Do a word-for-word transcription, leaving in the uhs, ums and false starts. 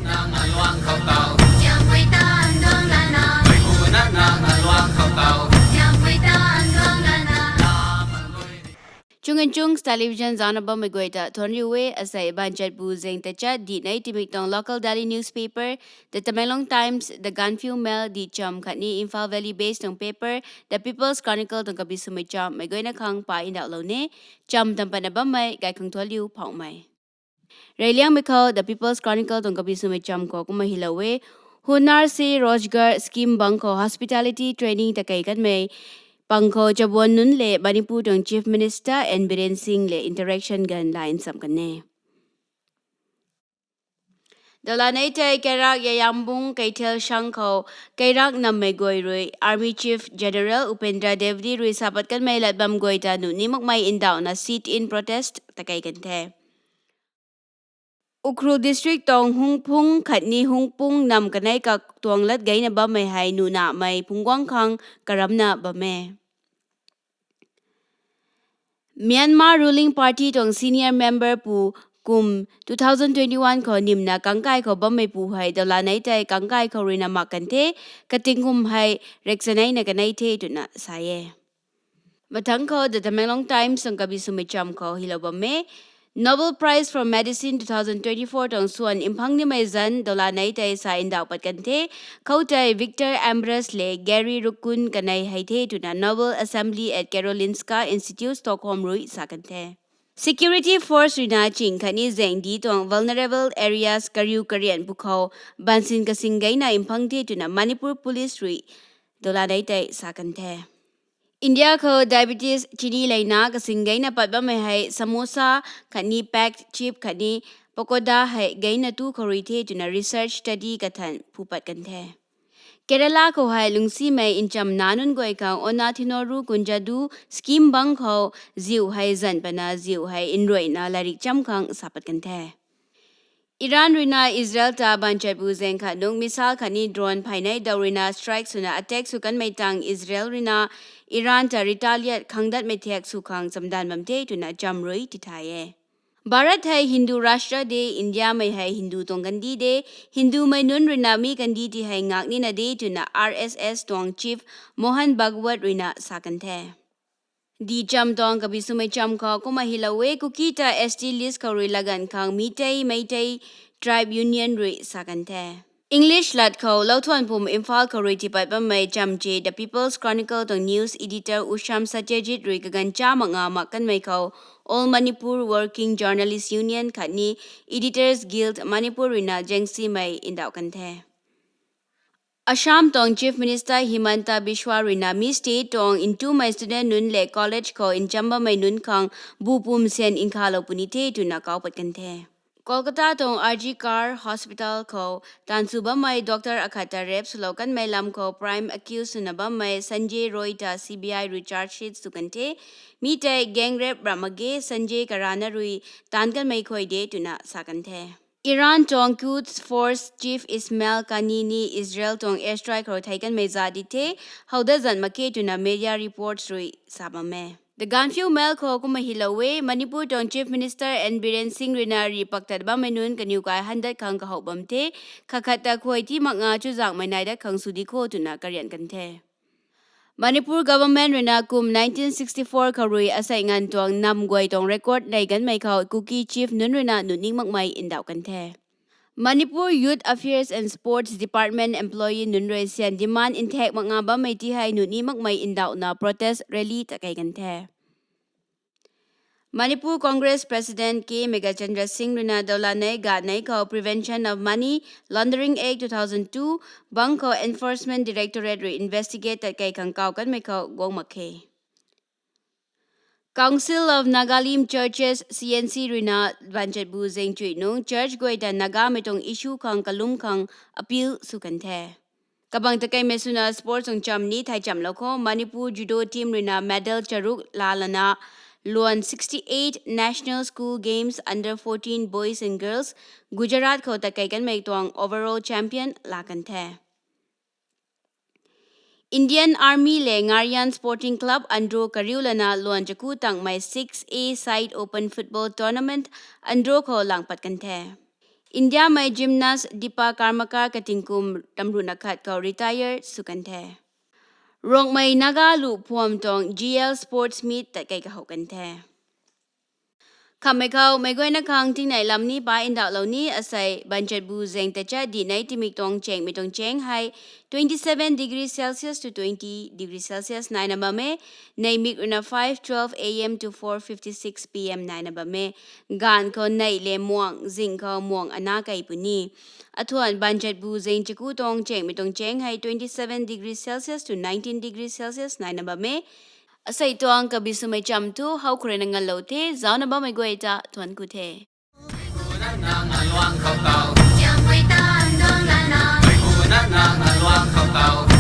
Nang aluang khou tau. Tiangpui tan duang lana. Mei pu na nang aluang khou tau. Tiangpui tan duang lana. Chung and Chung Television zana bammei guay ta thuan riu e, asei banchat bu zeng ta chat di nei timik tang local daily newspaper, The Tamenglong Times, The Gaanphiu Mail, The Cham khatni Imphal Valley based tang paper, The People's Chronicle tang kabi swmei cham mei guayna khang pa indauh lou ne. Cham tam patna bammei gay khang thuan riu phauhmei. Reyliangmei khou The People's Chronicle tuang kabi swmei cham khou kumna hilou e. Hunar Se Rojgar scheme bang khou hospitality training takei kanmei pang khou chabuan nunc le Manipur tuang Chief Minister N Biren Singh le interaction ganv la nsam kan e. Dala nei tei kairak Yayambung Keithel shang khou kairak nammei guay rui Army Chief General Upendra Dwivedi rui sapat kanmei lat bam guay ta nuh ni makmei ndauhna sit-in protest takei kan the. Ukhrul District tuang Hungphung khatni Hungpung nam kanei kak tuang lat geyna bammei hei nuh namei phungc guang khang karamna bam e. Myanmar ruling party tuang senior member pu kum two thousand twenty-one khou nimna kangkai khou bammei pu hei dala nei tei kangkai khou ruina mak kan the, kating kum hei rekchaneina kanei the twna sa e. Mathangc khou The Tamenglong Times tuang kabi swmei cham khou hilou bam e. Nobel Prize for Medicine two thousand twenty-four tuang swan mphang nimei zanc dala nei tei sa ndauh pat kan the. Khoutei Victor Ambras le Gary Rukun kanei hei the twna Nobel Assembly at Karolinska Institute Stockholm rui sa kan the. Security force ruina ching khatni zaengdi tuang vulnerable areas kariu karian pu khou bansin kasing geyna mphang the twna Manipur Police rui dala nei tei sa kan the. India khou diabetes chini leina kasing geyna pat bammei hei samosa khatni packed chip khatni pakoda hei geyna tu khou rui the twna research study kathan phu pat kan the. Kerala khou hei lungsimei nchamna nunc guay khang Onna Thinoru Kunjadu scheme bang khou ziu hei zanc pana ziu hei nruaina lairik cham khang sa pat kan the. Iran ruina Israel ta banchat bu zaeng khat nung missile khatni drone pheynei daw ruina strike swna attack sw kanmei tang Israel ruina Iran ta retaliate khang datmei thiak sw khang chamdan bam the twna cham rui tithay e. Bharat hei Hindu rashtra de, Indiamei hei Hindu tuang kandi de, Hindumei nunc ruina mi kandi ti hei ngak nina de twna R S S tuang chief Mohan Bhagwat ruina sa kan the. Di cham tuang kabi swmei cham khou kumna hilou e, Kuki ta S T list khou rui laganv khang Meitei, Meitei Tribe Union rui sa kan the. English lat khou louthuan pum Imphal khou rui tipat bammei chamche The People's Chronicle tuang news editor Usham Satyajit rui kaganv cha mak nga mak kanmei khou All Manipur Working Journalist Union khatni Editors Guild Manipur ruina jangsimei ndauh kan the. Assam tuang Chief Minister Himanta Biswa ruina mi state tuang ntumei student nunc le college khou ncham bammei nunc khang bu pum syan nkhalou puni the twna kau pat kan the. Kolkata tuang R G Kar Hospital khou taanv sw bammei doctor akhat ta rape swlou kanmei lam khou prime accused swna bammei Sanjay Roy ta C B I rui charge sheet sw kan the. Mi tei gang rape ramh mak ge, Sanjay karana rui taanv kanmei khuay de twna sa kan the. Iran tuang Quds Force Chief Ismail Qani ni Israel tuang airstrike khou thei kanmei za di the, howda zanc mak khe twna media reports rui sa bam e. The Gaanphiu Mail khou kumna hilou e, Manipur tuang Chief Minister N Biren Singh ruina ri paktat bammei nunc kaniw kai handat khang kahou bam the, khat khat ta khuay ti mak nga chuzaenghmei nai dat khang sw di kho twna karian kan the. Manipur government ruina kum nineteen sixty-four khou rui asei nganv tuang nam guay tuang record nei kanmei khou Kuki chief nunc ruina nuh ning makmei ndauh kan the. Manipur Youth Affairs and Sports Department employee nunc rui syan demand nthek mak nga bammei ti hei nuh ni makmei ndauhna protest rally takei kan the. Manipur Congress President K Meghachandra Singh ruina dawla nei ga nei khou Prevention of Money Laundering Act two thousand two bang khou Enforcement Directorate rui investigate tatkei khang kau kanmei khou guang mak khe. Council of Nagalim Churches, C N C ruina banchat bu zaeng chui nung church guay ta Nagamei tuang issue khang kalum khang appeal sw kan the. Kabang takeimei swna sports tuang cham ni thai chamlou khou, Manipur judo team ruina medal charuk laalana luan sixty-eight National School Games under fourteen boys and girls Gujarat khou tatkei kanmei tuang overall champion laa kan the. Indian Army le Ngarian Sporting Club Andro kariu lana luan chaku tangmei six A side open football tournament Andro khou lang pat kan the. Indiamei gymnast Dipa Karmakar katingkum tamruhna khat khou retire sw kan the. Rongmei Naga lu phuam tuang G L Sports Meet tatkei kahou kan the. Khamhmei khou meic guayna khang tingnei lam ni pa ndauhlou ni. Asei banchatbu zaeng tachat dinei timik tuang chengmei tuang cheng hei twenty-seven degree Celsius to twenty degree Celsius naina bam e. Neihmik ruina five twelve a m to four fifty-six p m naina bam e. Gaanv khou neih le muang, zing khou muang ana kei puni. Athuan banchatbu zaeng chaku tuang chengmei tuang cheng hei twenty-seven degree Celsius to nineteen degree Celsius naina bam e. Asei tuang kabi swmei cham thu howkhou ruina nganlou the. Zaucna bammei guay ta thuanc ku the. Meic gu nang nang aluang khou tau. Tiangpui tan duang lana. Meic gu nang nang aluang khou tau.